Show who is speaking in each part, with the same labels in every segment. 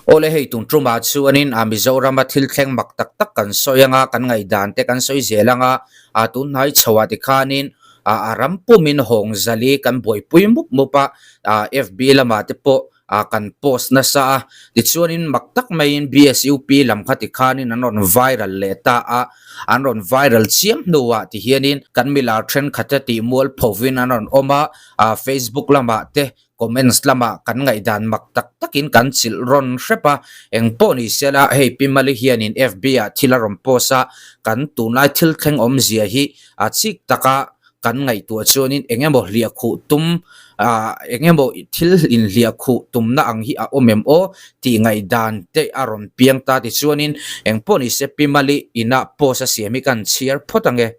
Speaker 1: Awle hei tun tumah chuanin a Mizorama thil thleng mak tak tak kan sawi anga kan ngaihdan te kan sawi zel anga a tunhnai chhoah tikhanin a a ram pumin hawng zali kan buaipui mup mup a a FB lamah te pawh a kan post nasa a tichuanin mak tak maiin BSUP lam kha tikhanin an rawn viral leh ta a an rawn viral chiam hnuah tihianin kan milar thenkhat te tih mual phovin an rawn awm a a Facebook lamah te Comments lamah kan ngaihdan mak tak takin kan chilh rawn hrep a, engpawh ni sela hei Pi Mali hianin FB ah thil a rawn post a, kan tunlai thil thleng awmzia hi a chik taka kan ngaihtuah chuanin eng emaw hliah khuh tum ah eng emaw thil inhliah khuh tumna ang hi a awm em aw tih ngaihdan te a rawn piang ta tichuanin engpawh ni se Pi Mali inah post a siam hi kan chhiar phawt ange.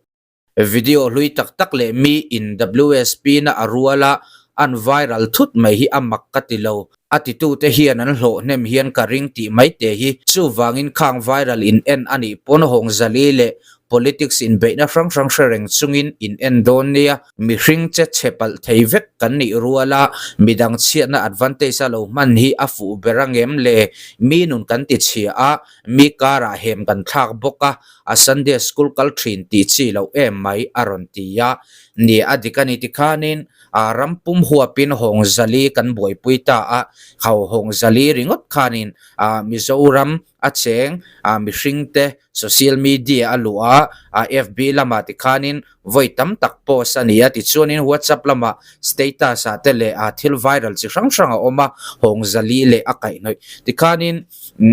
Speaker 1: Video hlui tak tak leh mi in WSP na a rual a, an viral thut mai hi a mak ka ti lo. A titute hian an hlawh hnem hian ka ring tih mai te hi. Chuvangin khang viral in en a nih pawn hawng zali leh politics inbeihna hrang hrang hre reng chungin in en dawn nia. Mihring che chhe palh thei vek kan nih rual a, midang chhiatna advantage a lo hman hi a fuh ber angem le? Mi nun kan ti chhia a, mi karah hem kan thlak bawk a, A Sunday school kal thin tih chi loh em mai a rawn ti a. Ni a dik a ni tikhanin a ram pum huapin hawng zali kan buaipui ta a, ho hawng zali ringawt khanin a Mizoram a cheng a mihring te social media a luh a, a FB lamah tikhanin vawi tam tak post a ni a, tichuanin WhatsApp lamah status ah te leh a thil viral chi hrang hrang a awm a, hawng zali leh a kaihhnawih tikhanin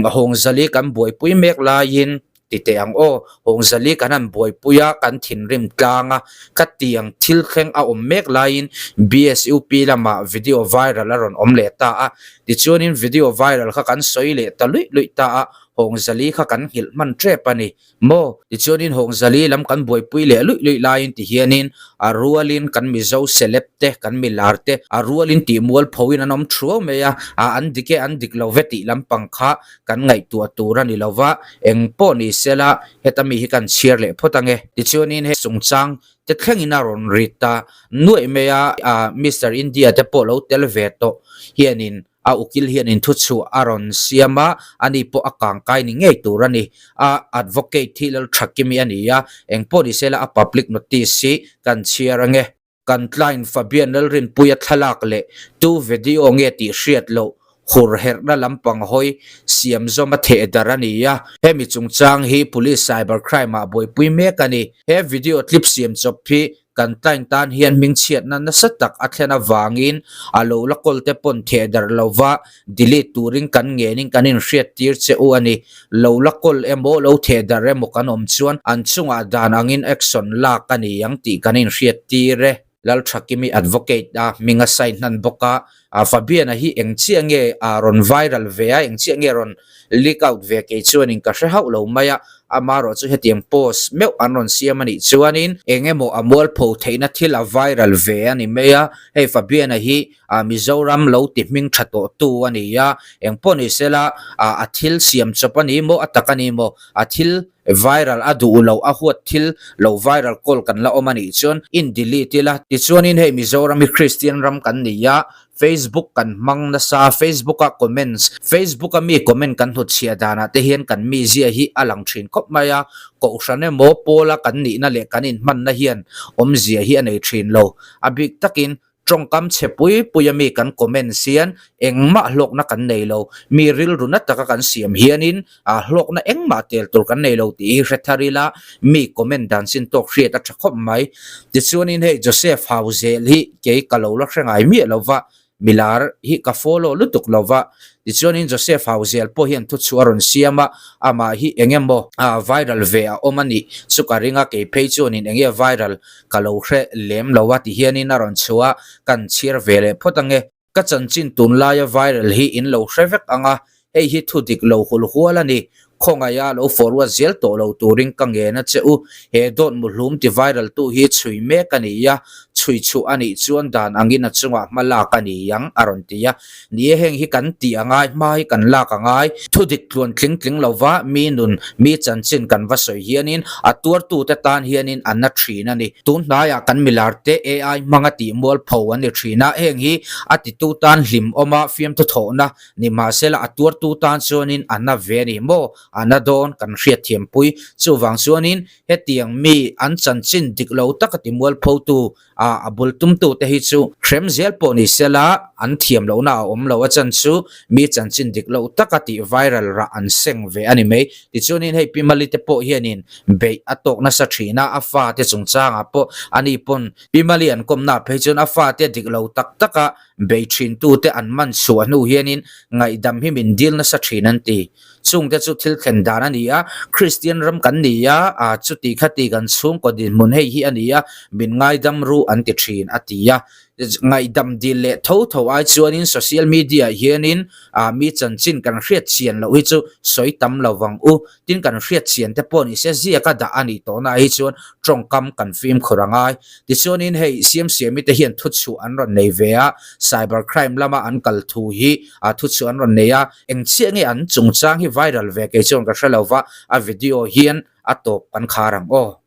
Speaker 1: hawng zali kan buaipui mek laiin Ti teh ang aw, Hawngzali kan han buaipui a, kan thinrim tlang a, ka tiang thil thleng a awm mek laiin BSUP lamah video viral a rawn awm leh ta a, tichuanin video viral kha kan sawi leh ta luih luih ta a, Hawngzali kha kan nghilh hman tep a ni maw? Tichuanin Hawngzali lam kan buaipui leh luih luih laiin tihianin a rualin kan Mizo celeb te, kan milar te a rualin tih mualphoin an awm thuau mai a, a an dik e an dik lo ve tih lampang kha kan ngaihtuah tur a ni lo va, eng pawh ni sela heta mi hi kan chhiar leh phawt ange. Tichuanin hei chungchang te thlengin a rawn rit ta nuaih mai a, ah Mister India te pawh lo tel ve tawh hianin a ukil hianin thuchhuah a rawn siam a, ani pawh a kangkai ni ngei tur a ni. A advocate hi Lalthakimi a ni a, eng pawh ni sela a public notice hi kan chhiar ange. Kan client Fabian Lalrinpuia thlalak leh tu video nge tih hriat loh hur herhna lampang hawi siam zawm a theh dar a ni a, hemi chungchang hi Police Cyber Crime ah buaipui mek a ni. He video clip siam chawp hi kan client tan hian hmingchhiatna nasa tak a thlen avangin a lo la kawl te pawn theh darh lova delete turin kan ngenin kan inhriat tir che u a ni. Lo la kawl emaw, lo theh darh emaw kan awm chuan an chungah dan angin action lak a ni ang tih kan inhriat tir e. Lalthakimi advocate a hming a sign hnan bawk a, Fabian-a hi eng chiah nge a rawn viral ve a, eng chiah nge rawn leak out ve kei chuanin ka hre hauh lo mai a, amaherawh chu hetiang post meuh an rawn siam a nih chuanin eng emaw a mualpho theihna thil a viral ve a ni mai a, hei Fabian-a hi a Mizoram lo ti hming tha tawh tu a ni a, engpawh ni sela a a thil siam chawp a ni maw a tak a ni maw a thil viral a duh lo a huat thil lo viral call kan la awm a nih chuan in delete ila tichuanin hei Mizoram hi Christian ram kan ni a Facebook kan hmang nasa Facebook a comments Facebook a mi comment kan hnutchhiah danah te hian kan mizia hi a lang thin khawp mai a kohhran emaw pawla kan nihna leh kan inhmanna hian awmzia hi a nei thin lo a bik takin Tawngkam chhe pui pui a mi kan comment sian engmah hlawkna kan nei lo, mi rilru na taka kan siam hianin a hlawkna engmah tel tur kan nei lo tih hi hre thar ila mi comment dan chin tawk hriat a tha khawp mai. Tichuanin hei Joseph Hauzel hi kei ka lo la hre ngai miah lova, milar hi ka follow lutuk lova, Tichuanin Joseph Hauzel pawh hian thuchhuah a rawn siam a, amah hi eng emaw viral ve a awm a nih chu ka ring a, kei phei chuanin eng nge viral ka lo hre lem lo a ti hianin a rawn chhuah a, kan chhiar ve leh phawt ange. Ka chanchin tunlaia viral hi in lo hre vek ang a, hei hi thu dik lo hul hual a ni. Khawngaiha lo forward zel tawh lo turin ka ngen a che u. He dawt muhlum ti viral tu hi chhui mek a ni a. chhui chhuah a nih chuan dan angin a chungah hma lak a ni ang, a rawn ti a. Ni e, heng hi kan tih a ngai, hma hi kan lak a ngai. Thudik tluan tling tling lova mi nun, mi chanchin kan va sawi hianin a tuartute tan hianin a na thin a ni. Tun hnaiah kan milarte AI hmanga tih mualpho an ni thin a, heng hi a titu tan hlim awma fiamthu thawhna ni mahsela a tuartu tan chuanin a na ve a ni maw? A na dawn kan hriatthiampui. Chuvang chuanin hetiang mi an chanchin dik lo taka ti mualphotu a a bul tumtute hi chu hrem zel pawh ni sela an thiam lohna a awm lo a chan chu mi chanchin dik loh taka tih viral rah an seng ve a ni mai. Tichuanin hei Pi Mali te pawh hianin beih a tawk nasa thin a, a fate chungchangah pawh ani pawn Pi Mali an kawmna phei chuan a fate dik lo tak taka bei thintute an man chhuah hnu hianin ngaihdam hi min dil nasa thin an ti. Chungte chu thil thlen dan a ni a, Kristian ram kan ni a, a chuti khati kan chhungkaw dinhmun hei hi a ni a, min ngaidam ru an ti thin a ti a. Ngaihdam dil leh tho tho ai chuanin social media hianin a mi chanchin kan hriat chian loh hi chu sawi tam lo vang u. Tin kan hriat chian te pawh ni se ziaka dah a nih tawhna hi chuan tawngkam kan fimkhur a ngai. Tichuanin hei Siamsiami te hian thuchhuah an rawn nei ve a, cyber crime lama an kal thu hi a thuchhuah an rawn nei a, Eng chiah nge an chungchang hi viral ve kei chuan ka hre lo va, a video hian a tawp kan khar ang aw.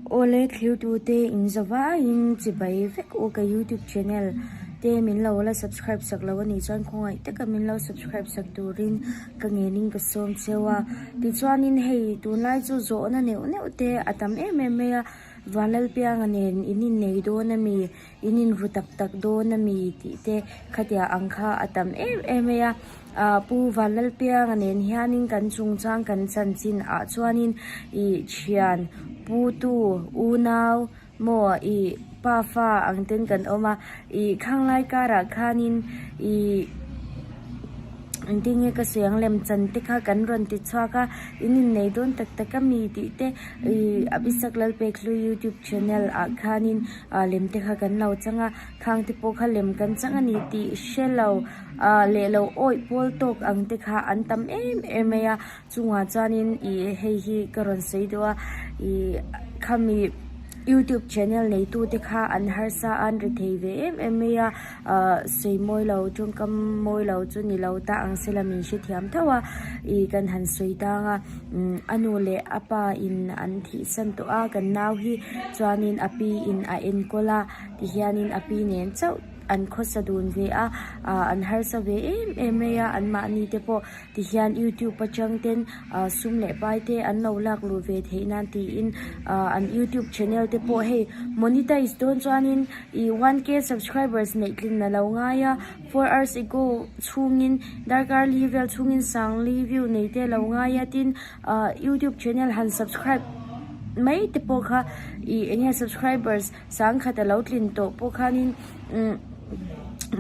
Speaker 2: Awle thirtute in zavaiin chibai vek u ka youtube channel te min lo la subscribe sak lo anih chuan khawngaih taka min lo subscribe sak turin ka ngenin ka sawm cheu a tichuanin hei tunlai chu zawhna neuh neuh te a tam em em mai a Vanlalpianga nen in innei dawn ami In in ru tak tak dawn a mi tih te khatia ang kha a tam em em mai a ah pu Vanlalpianga nen hianin kan chungchang kan chanchin ah chuanin ih thian pu tu unau maw ih pa fa ang ten kan awm a ih khanglai karah khanin ih. Engtin nge ka sawi ang lem chan te kha kan rawn ti chhuak a in innei dawn tak tak a mi tih te ih Abhisak Lalpekhlui youtube channel ah khanin ah lem te kha kan lo chang a khang te pawh kha lem kan chang a ni tih hre lo ah leh lo awih pawl tawk ang te kha an tam em em mai a chungah chuanin ih hei hi ka rawn sawi duh a ih khami youtube channel neitu te kha an harsa a an ri thei ve em em mai a. Ahh sawi mawi lo tawngkam mawi lo chu ni lo ta ang se la min hrethiam tho a ih kan han sawi tang a umm a nu leh a pa in an thih san tawh a kan nau hi chuanin a pi in a enkawl a tihianin a pi nen chauh an khawsa dun ve a ah an harsa ve em em mai a anmahni te pawh tihian youtube atang ten ah sum leh pai te an lo lak luh ve theih nan tiin ah an youtube channel te pawh hei monetize dawn chuanin ih one k subscribers neih tlin a lo ngai a four hours ago chhungin darkar li vel chhungin sangli view nei te a lo ngai a tin ah youtube channel han subscribe mai te pawh kha ih eng nge subscribers sangkhat a lo tlin tawh pawh khanin umm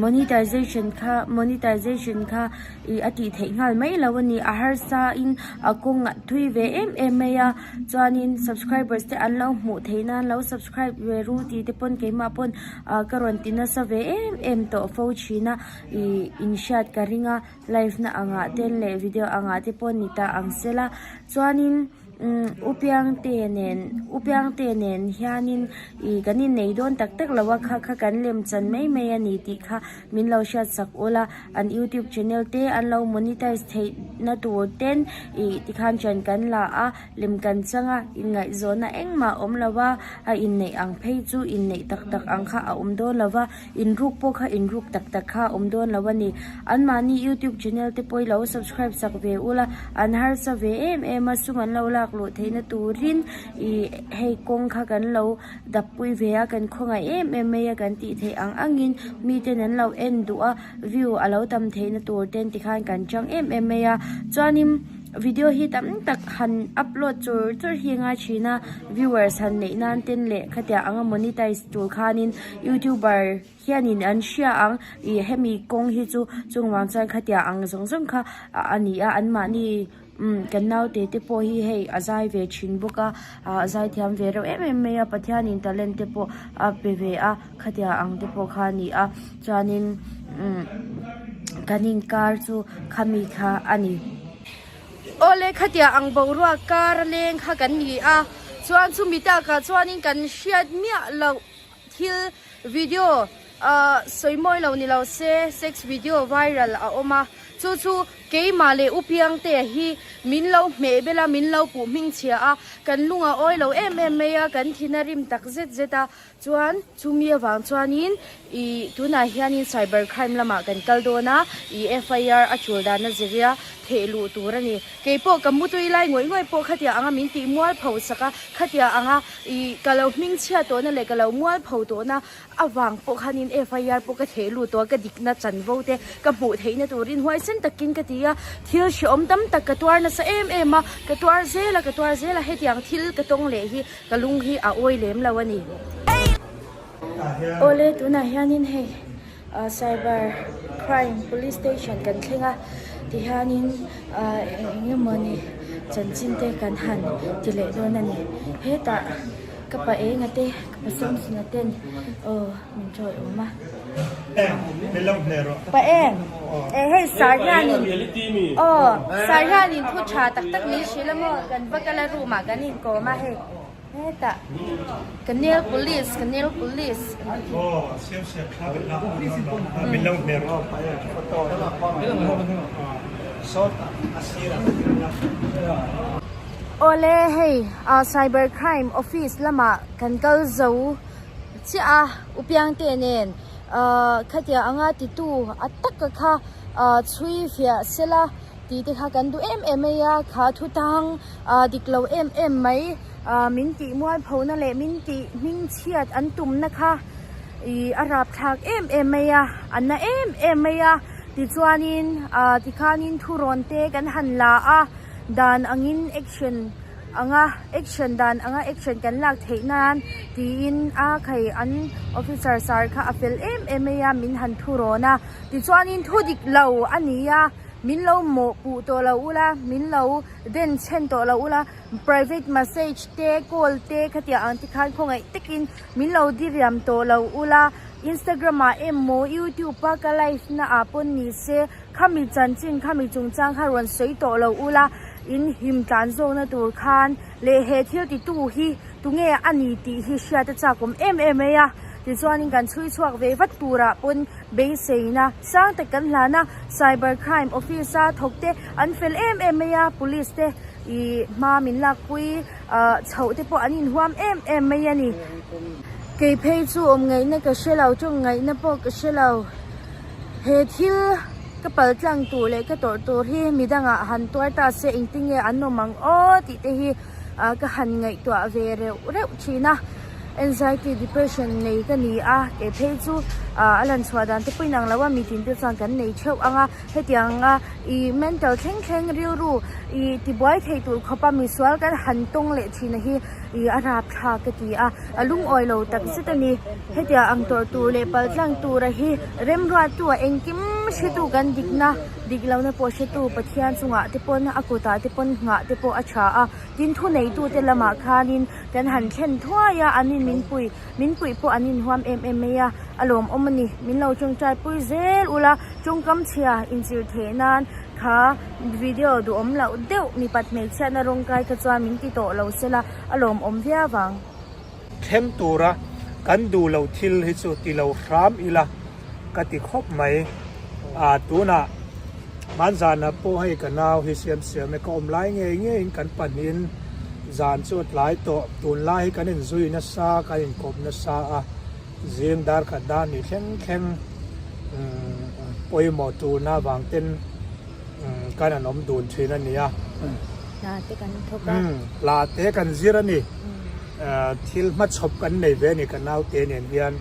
Speaker 2: monetization kha monetization kha ih a tih theih nghal mai lo a ni a harsa in a kawng ah thui ve em em mai a chuanin subscribers te an lo hmuh theih nan lo subscribe ve ru tih te pawn keimah pawn ah ka rawn ti nasa ve em em tawh fo thin a ih in hriat ka ring a live na angah te leh video angah te pawh ni ta ang sela chuanin. Umm u Piangte nen u Piangte nen hianin ih kan innei dawn tak tak lo a kha kha kan lem chan mai mai a ni tih kha min lo hriat sak ula an youtube channel te an lo monetize theih na tur ten ih tikhan ṭan kan la a lem kan chang a inngaihzawnna engmah a awm lo a a inneih ang phei chu inneih tak tak ang kha a awm dawn lo va inruk pawh kha inruk tak tak kha a awm dawn lo a ni. Anmahni youtube channel te pawh i lo subscribe sak ve ula an harsa ve em em a sum an lo lak luh theihna turin ih hei kawng kha kan lo dap pui ve a kan khawngaih em em mai a kan tih theih ang angin miten an lo en duh a view a lo tam theihna tur ten tikhan kan chang em em mai a chuanin video hi tam tak han upload chur chur hi a ngai thin a viewers han neih nan ten leh khatiang anga monetize tur khanin youtuber Hianin an hria ang ih hemi kawng hi chu chung vang chuan khatia ang zawng zawng kha a ni a anmahni umm kan naute te pawh hi hei a zai ve thin bawk a ah a zai thiam ve reuh em em mai a Pathianin talent te pawh a pe ve a khatia ang te pawh kha a ni a chuanin umm kan inkar chu khami kha a ni.
Speaker 3: Awle khatia ang boruak kar a leng kha kan ni a chuan chumi takah chuanin kan hriat miah loh. thil video ah sawi mawi lo ni lo se sex video viral a awm a chu chu keimah leh u Piangtea hi min lo hmeh bel a min lo puh hming chhia a kan lung a awi lo em em mai a kan thin a rim tak zet zet a chuan chumi avang chuanin ih tunah hianin cyber crime lamah kan kal dawn a ih FIR a tul dan a ziria theh luh tur a ni. Keipawh ka mutui lai ngawih ngawih pawh khatia anga min tih mualpho sak a, khatia anga ih ka lo hmingchhia tawhna leh ka lo mualpho tawhna avang pawh khanin FIR pawh ka theh lut tawh a, ka dikna chanvo te ka hmuh theihna turin huaisen takin ka ti a, thil hrehawm tam tak ka tuar nasa em em a, ka tuar zel a, ka tuar zel a, hetiang thil ka tawng leh hi ka lung hi a awi lem lo a ni. Awle tunah hianin hei. Cyber crime police station kan thleng a tihianin ah eng emawni chanchin te kan han ti leh dawn a ni hetah ka pa enga te ka pa samsona ten aw min chawi awm a pa eng eh hei sar hianin aw sar hianin thu tha tak tak min hrilh a maw kan va kal a room ah kan inkawm a hei. Hetah ka nail polish ka nail polish Awle hei ah cyber crime office lamah kan kal zo chiah a u Piangte nen ah khatia anga titu a taka kha ah chhui fiah sela tih te kha kan duh em em mai a kha thu tang ah dik lo em em mai ah min tih mualpho na leh min tih hming chhiat an tum na kha ih a rap thlak em em mai a a na em em mai a tichuanin ah tikhanin thu rawn te kan han la a dan angin action anga action dan anga action kan lak theih nan tiin a khai an officer sar kha a fel em em mai a min han thu rawn a tichuanin thu dik lo a ni a. Min lo mawh puh tawh lo ula, min lo den chhen tawh lo ula, private massage te, call te khatiang ang te khan khawngaih takin min lo diriam tawh lo ula, Instagram ah emaw YouTube a ka live na ah pawn ni se khami chanchin khami chungchang kha rawn sawi tawh lo ula, in him tlan zawkna tur khan leh he thil titu hi tunge a ni tih hi hriat a chakawm em em mai a, tichuanin kan chhui chhuak ve vat turah pawn Beiseina sang tak kan hlan a, Cyber Crime Office a thawk te an fel em em mai a, Police te ih hma min lakpui ah chhoh te pawh an inhuam em em mai a ni. Kei phei chu awm ngaihna ka hre lo, tawng ngaihna pawh ka hre lo. He thil ka pal tlang tur leh ka tawrh tur hi midangah han tuar ta se engtinge an awm ang aw tih te hi ah ka han ngaihtuah ve reuh reuh thin a. Anxiety, depression nei ka ni a, kei phei chu ah a lan chhuah dan te pawh inang lo a, mi tin te chuan kan nei theuh ang a, hetiang a ih mental thleng thleng rilru ih tibuai thei tur khawp a misual kan han tawng leh thin a hi ih a rapthlak ka ti a, a lungawi lo tak zet a ni. Hetiang ang tawrh tur leh paltlang tura hi remruattu a engkim hretu kan dikna dik lohna pawh hretu Pathian chungah te pawn a kutah te pawn nghah te pawh a tha a, tin thuneitute lamah khanin Kan han thlen thuai a, an in min pui, min puih pawh an inhuam em em mai a, a lawmawm a ni. Min lo tawngtai pui zel ula, tawngkam chhia inchir theih nan kha video duhawm loh deuh mipat hmeichhiatna rawng kai kha chuan min ti tawh lo sela, a lawmawm viau vang.
Speaker 4: Thleng tura kan duh lo thil hi chu ti lo hram ila ka ti khawp mai. Aa tunah hmanzanah pawh hei ka nau hi siam siam e ka awm lai ngei ngeiin kan pahnihin zan chu a tlai tawh. Tunlai hi kan inzui nasa, kan inkawp nasa a, zing dar khat dar ni thleng thleng pawimawh tulna avang ten kan an awm dun thin a ni a.
Speaker 2: Hla te kan thawk a.
Speaker 4: Hla te kan zir a ni. Thil hmachhawp kan nei ve a ni ka naute nen hian.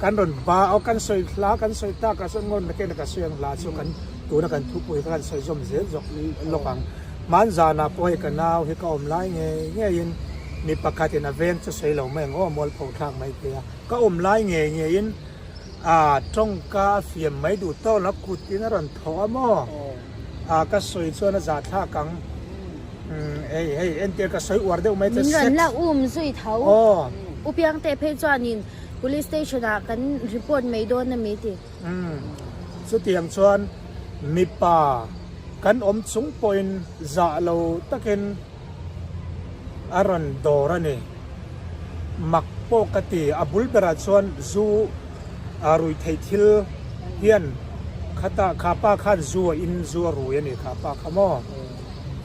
Speaker 4: Kan rawn ba aw kan sawi hla kan sawi tak ah chuan ngawn nakin a ka sawi ang hla chu kan tuna kan thupui kha kan sawi zawm zel zawk lawk ang. Hmanzanah pawh hei ka nau hi ka awm lai ngei ngeiin mi pakhatin a veng chu sawi lo mai ang aw mualpho thlak mai thei a. Ka awm lai ngei ngeiin a tawngka a fiam mai duh tawk lo kut in a rawn thawh a maw a ka sawi chuan a zahthlak ang hei hei entir ka sawi uar deuh mai che
Speaker 3: Min rawn la um zui tho. U Piangte phei chuanin Police station ah kan report mai dawn a mi ti.
Speaker 4: Umm chutiang chuan mipa kan awm chung pawhin zah lo takin a rawn dawr a ni. Mak pawh. pawh ka ti. A bul berah chuan zu a rui theih thil hian khata kha pa khan zu a in zu a rui a ni kha pa kha maw.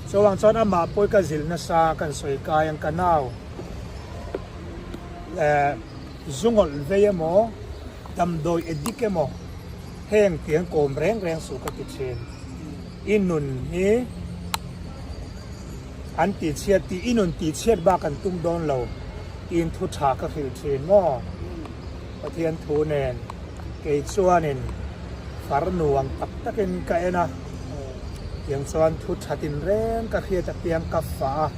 Speaker 4: Chuvang chuan amah pawi ka zilh nasa kan sawi kai ang ka nau eh zu ngawlh vei emaw damdawi addict emaw heng tiang kawm reng reng suh ka ti thin. I nun hi an tihchhiat tih i nun tihchhiat bak an tum dawn lo tiin thu tha ka hrilh thin maw? Pathian thu nen kei chuanin far nuam tak takin ka en a, tiang chuan thu tha tinreng ka hriat apiang ka fah a,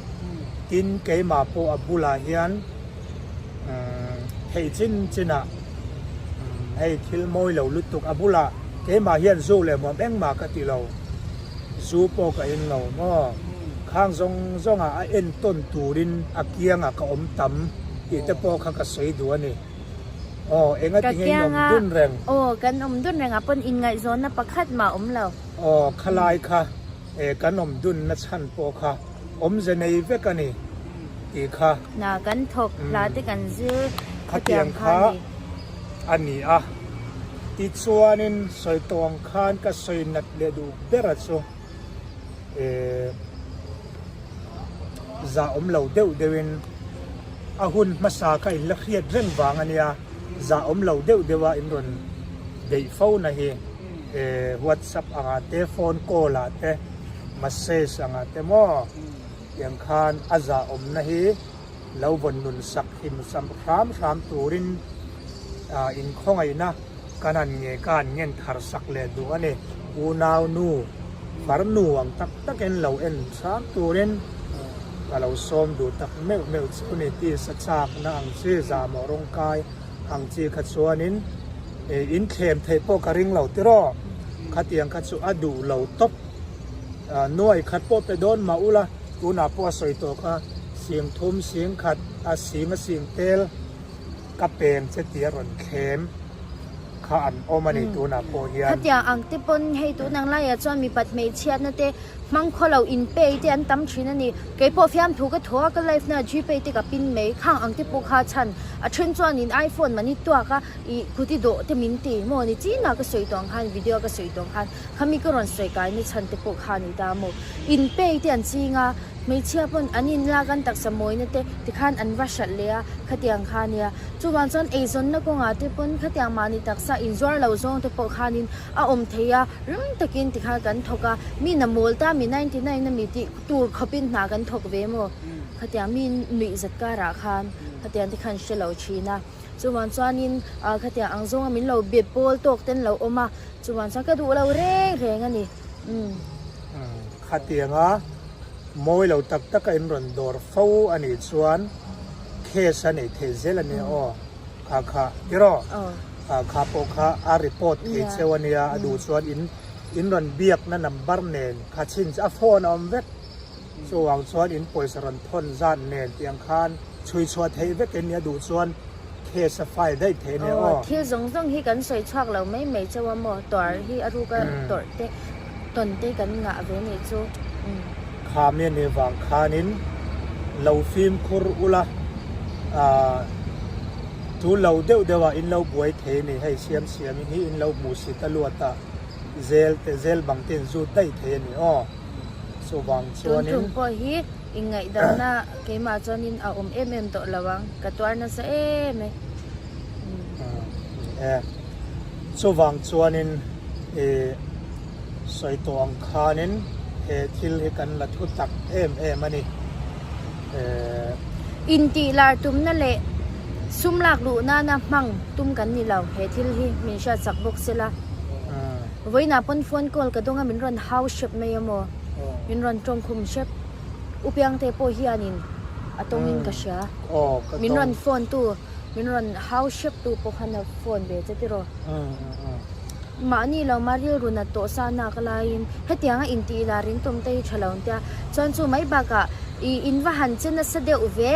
Speaker 4: tin keimah pawh a bulah hian theih chin chinah hei thil mawi lo lutuk a bulah keimah hian zu leh muam engmah ka ti lo. Zu pawh ka en lo maw? Khang zawng zawngah a entawn turin a kiangah ka awm tam tih te pawh kha ka sawi duh a ni. Aw, enga
Speaker 2: Ka
Speaker 4: tinge in awm
Speaker 2: kianga
Speaker 4: dun reng?
Speaker 2: Aw, kan awm dun rengah pawn inngaihzawnna pakhat mah awm lo.
Speaker 4: Aw, khalai kha e kan awm dunna chhan pawh kha awmze nei vek a ni tih kha.
Speaker 2: Hna kan thawk, hla te kan zir
Speaker 4: Khatiang
Speaker 2: khatiang kha
Speaker 4: kha
Speaker 2: a ni.
Speaker 4: a ni a. Tichuanin sawi tawh ang khan ka sawi nat leh duh ber a chu eh zah awm lo deuh deuhin a hun hmasa kha in la hriat reng vang a nia, zah awm lo deuh deuh a in rawn beih fo na hi eh whatsapp angah te phone call ah te message angah te maw tiang khan a zah awmna hi lo vawn nun sak him sam hram hram turin inkhawngaihna kan han nge ka han ngen thar sak leh duh a ni. Unau nu, farnu ang tak takin lo en hram turin ka lo sawm duh tak meuh meuh chu ni. Tisa chakna ang chi, zahmawh rawngkai ang chi kha chuanin inthlem theih pawh ka ring lo tiraw? Khatiang kha chu a duh lo tawp. Nuai khat pawh pe dawn mah ula, tunah pawh a sawi tawh kha. Sing thum, sing khat, a sing a sing tel ka peng che tih a rawn thlem kha an awm a ni tunah pawh hian.
Speaker 3: Khatiang ang te pawn hei tun ang laiah chuan mipat hmeichhiatna te hmang khaw lo in pay te an tam thin a ni. Kei pawh fiamthu ka thaw a, ka life na gpay te ka pin mai. Khang ang te pawh kha chhan a then chuan in iphone mani tuak a ih kut i dawh te min ti maw ni chin a ka sawi tawh ang khan video a ka sawi tawh ang khan khami ka rawn sawi kai na chhan te pawh kha a ni ta maw. In pay te an ching a. Hmeichhia pawn an inlak an taksa mawina te tikhan an va hralh leh a, khatiang kha ania. Chuvang chuan eizawnna kawngah te pawn khatiang mahni taksa inzuar lo zawng te pawh khanin a awm thei a, rim takin tikhan kan thawk a, mi na mawl ta mi 99 a mi tih tur khawpin hna kan thawk ve maw? Khatiang mi nuih zat karah khan khatiang te khan hre lo thin a. Chuvang chuanin khatiang ang zawnga min lo be pawl tawk ten lo awm a, chuvang chuan ka duh lo reng reng a ni. Umm.
Speaker 4: Khatianga mawi lo tak taka in rawn dawr fo a nih chuan case a neih theih zel a nia aw, kha kha tiraw? Kha pawh kha a report thei cheu a nia, a duh chuan in in rawn biakna number nen kha chhin a phone a awm vek, chuvang chuan in pawisa rawn thawn zat nen tiang khan chhui chhuah theih vek in nia duh chuan case a file daih thei a nia aw.
Speaker 3: Thil zawng zawng hi kan sawi chhuak lo mai mai chauh a maw, tawrh hi a ruka tawrh te. Tawn te kan ngah ve nih chu.
Speaker 4: Kha mi a nih vang khanin lo fimkhur ula ah chu lo deuh deuh ah in lo buai thei a ni hei siam siam in hi in lo hmuh sit a luat ah zel te zel bang te in zut daih thei a ni aw chuvang chuanin.
Speaker 2: Tun tum pawh hi inngaih-damna keimah chuanin a awm em em tawh lo ang ka tuar nasa em e.
Speaker 4: E chuvang chuanin i sawi tawh ang khanin he thil hi kan la thu tak em em a ni. E.
Speaker 3: Intih lar tumna leh sum lak luh nana hmang tum kan ni lo he thil hi min hriat sak bawk sela. Vawiinah pawn phone call ka dawng a min rawn hau hrep mai a maw? Min rawn tawngkhum hrep. U Piangte pawh hianin a tawngin ka hria. Min rawn phone tu. Min rawn hau hrep tu pawh khan a phone ve che tiraw. Mahni lo mah rilru nat tawh sa nak laiin hetianga intih lar in tum te hi tha lo an tia. Chuan chu mai bakah ih in va han che nasa deuh ve,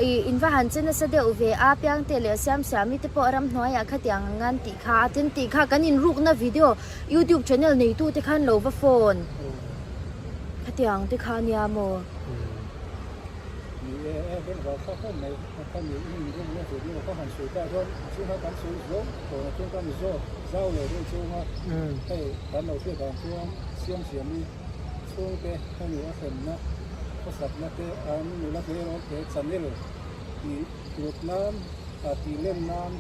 Speaker 3: ih in va han che nasa deuh ve a Piangte leh Siamsiami te pawh ramhnuaiah khatiang ang an tih kha a tin tih kha kan inrukna video youtube channel neitu te khan lo va phone khatiang te kha nia maw.
Speaker 5: Ni e, e bengvar thlak hlawm mai. Ka ni in in rukna video ka han sawi tah chuan chhunga kan sawi zawng tawhna chuan ka ni zawk zau leh deuh chunga hei kan lo hriat dan chuan siam siam i chhungte hemi a hremna khawsakna te an nula tleirawl te channel tih tlut nan tih lem nan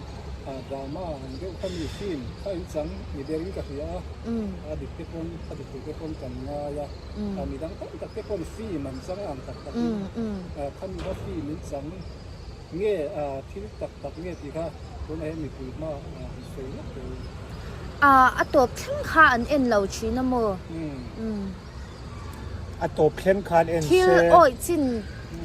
Speaker 5: drama ang deuh kha mi film kha in chang ni berin ka hria a, a dik te pawn a dik tur te pawn kan ngai a. Mi dang tam tak te pawn film an chang ang tak tak in khami kha film in chang nge thil tak tak nge tih kha tunah hian mipui hma han sawi lawk tur a ni.
Speaker 3: A tawp thleng kha an en lo thin a maw?
Speaker 4: A tawp thleng kha an en se.
Speaker 3: Thil awih chin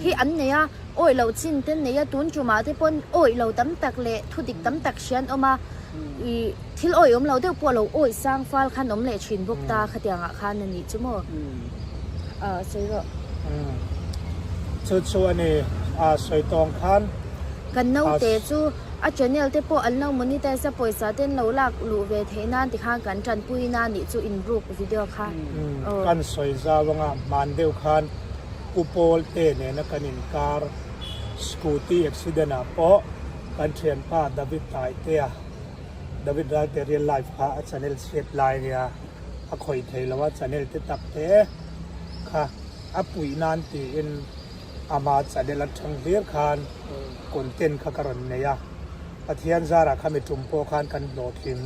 Speaker 3: hi an nei a, awih loh chin te an nei a, tun tumah te pawn awih lo tam tak leh thu dik tam tak hria an awm a, ih thil awih awm lo deuh pawh lo awih sang fal khan awm leh thin bawk ta khatiangah khan a nih chu maw? Ah sawi rawh.
Speaker 4: Chu chu a ni, ah sawi tawng khan.
Speaker 3: Kan naute chu a channel te pawh an lo monetize a pawisa te an lo lak luh ve theih nan tikhan kan tanpui na nih chu inruk video kha.
Speaker 4: Kan sawi zau anga hman deuh khan Pu Paul te nena kan inkar scooty accident ah pawh kan thianpa David Taitea, David Ralte real life kha a channel chhiat lai nia a khawih thei lo a channel te tak te kha a puih nan tiin ama channel atang hlir khan content kha ka rawn nei a, Pathian zarah kha mi tum pawh khan kan hlawhtling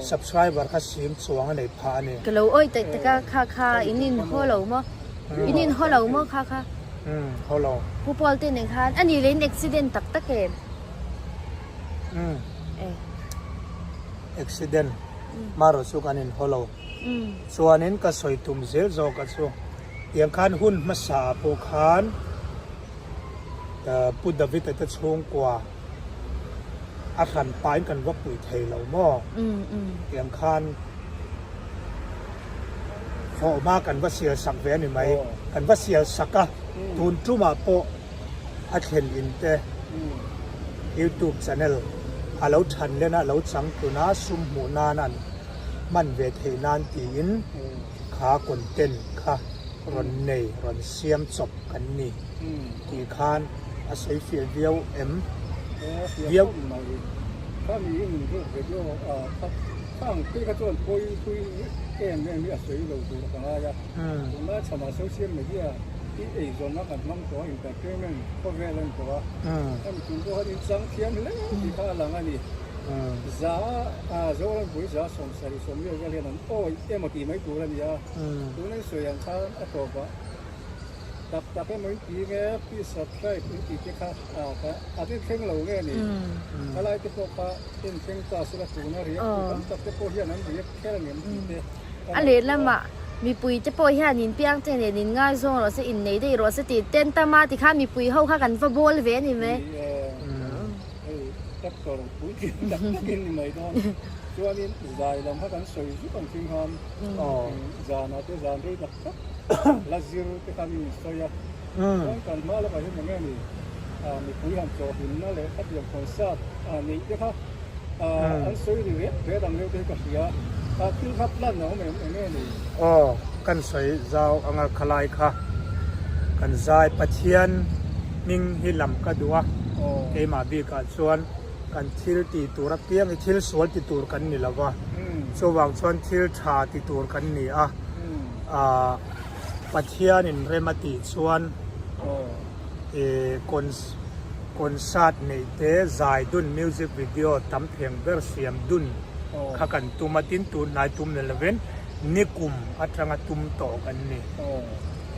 Speaker 4: subscriber kha sim chuang a nei phah a ni.
Speaker 3: Ka lo awih tak tak a, kha kha in in haw lo maw? In in haw lo maw kha kha?
Speaker 4: Umm haw lo.
Speaker 3: Pu Paul te nen khan a ni leh in accident tak tak em?
Speaker 4: Umm accident marawh chu kan in haw lo. Chuanin ka sawi tum zel zawk a chu tiang khan hun hmasa ah pawh khan Pu David a te chhungkua a hran pahin kan va pui thei lo maw? Tiang khan hlawhma kan va sial sak ve a ni mai. Kan va sial sak a, tun tumah pawh a thlen in te YouTube channel a lo than len a, a lo chang tun a, sum hmuh nan an hman ve theih nan tiin kha content kha rawn nei, rawn siam chawp kan ni tih khan a sawi fiah viau em?
Speaker 5: Viau mai. Kha mi in min ruk video a kha khang phei kha chuan pawi thui em em hi a sawi lo tur ka ngai a. Tunlai chhamah social media hi eizawnna kan hmang tawh a, entertainment khawvel a ni tawh a. Hemi tum pawh khan in chang thiam hle tih kha a lang a ni. Za a Zorampui za 70 sawmriat vel hian an awih emaw tih mai tur a ni a. Tuna i sawi ang khan a tawpah tak tak emaw in ti nge please subscribe in tih te kha a en thleng lo nge ni thalai te pawh kha en thleng ta sela tuna react tu tam tak te pawh hian an react kher ang em tih te
Speaker 3: A lehlamah mipui te pawh hian in piang te nen in ngaizawng rawh se innei daih rawh se tih ten tam a tikhan mipui ho kha kan va bawl ve a ni mai.
Speaker 5: Ni e, hei actor puitling tak takin ni mai dawn chuanin zai lam kha kan sawi zuk ang thing khan Zanah te zan rei tak tak la zir te khan in sawi a, chuan kan hma lawkah hian eng nge ni mipui han chawhhlimna leh khatiang concert neih te kha an sawi ri rek rek ang deuh te hi ka hria a, thil kha plan a awm em eng nge ni?
Speaker 4: Aw, kan sawi zau anga khalai kha kan zai Pathian hming hi lam ka duh a, keimah bikah chuan. Kan thil tih tur apiang hi thil sual ti tur kan ni lo va, chuvang chuan thil tha ti tur kan ni a, aah Pathianin rem a tih chuan ih concert neih te zai dun music video tam theng ber siam dun kha kan tum a, tin tun hnai tum ni lovin nikum atanga tum tawh kan ni,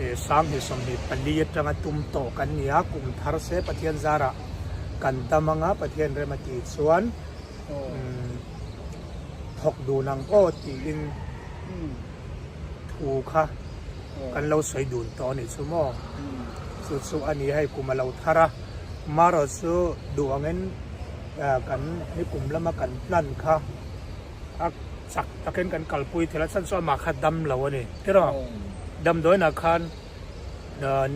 Speaker 4: ih 2024 atanga tum tawh kan ni a, kum thar se Pathian zarah. Kan dam anga Pathian rem a tih chuan thawk dun ang aw tiin thu kha kan lo sawi dun tawh a nih chu maw. Chu chu a ni hei kum a lo thar a, marawh chu duh angin kan nikum lama kan plan kha a chak takin kan kalpui thei a, chhan chu amah kha dam lo a ni tiraw damdawiinah khan.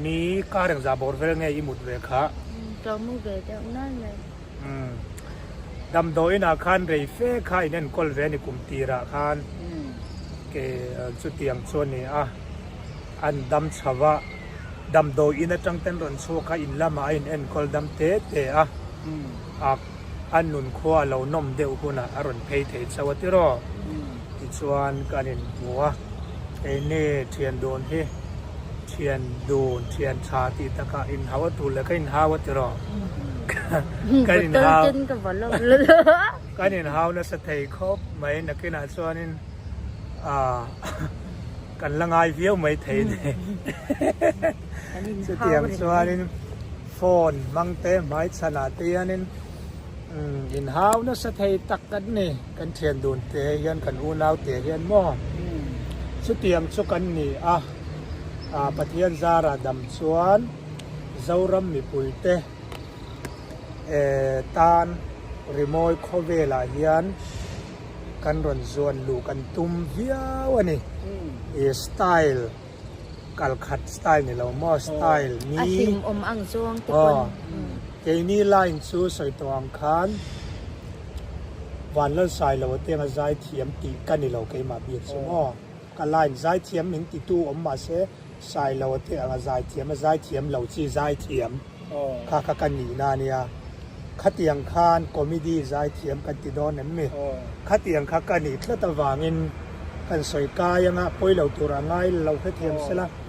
Speaker 4: Ni kar engzah bawr vel nge i mut ve kha?
Speaker 2: Ka mu ve deuh nan mai.
Speaker 4: Umm. Damdawiin ah khan rei fe kha in enkawl ve a ni kum tirah khan ke chutiang chu a ni a, an dam chho a. Damdawi in atang ten rawn chhuak a, in lamah a in enkawl dam te te a, a a nun khua a lo nawm deuh hunah a rawn phei thei chauh a tiraw? Tichuan kan inhmu a, keini thian dun hi thian dun thian tha tih takah inhau a tur leh ka inhau a tiraw? Kan inhau kan inhau nasa thei khawp mai nakinah chuanin ah Kan la ngai viau mai thei ni. Chutiang chuanin phone hmang te hmai chhanah te hianin inhau nasa thei tak kan ni. Kan thian dun te hian kan unau te hian maw chutiang chu kan ni a. Pathian zara dam chuan Zoram mipui te tan rimawi khawvelah hian kan rawn zuan luh kan tum viau a ni. I style kal khat style ni lo maw style ni.
Speaker 3: A hlim awm ang zawng te pawn.
Speaker 4: Keini line chu sawi tawh ang khan Vanlalsailo atenga zaithiam tih ka ni lo keimah bik chu maw. Ka line zaithiam min titu awm mahse Sailo te anga zaithiam a zaithiam lo chi zaithiam kha kha ka nihna a nia. Khatiang khan comedy zaithiam kan ti dawn em mi? Khatiang kha ka nih tlat avangin kan sawi kai anga pawi lo tur a ngai lo hrethiam sela.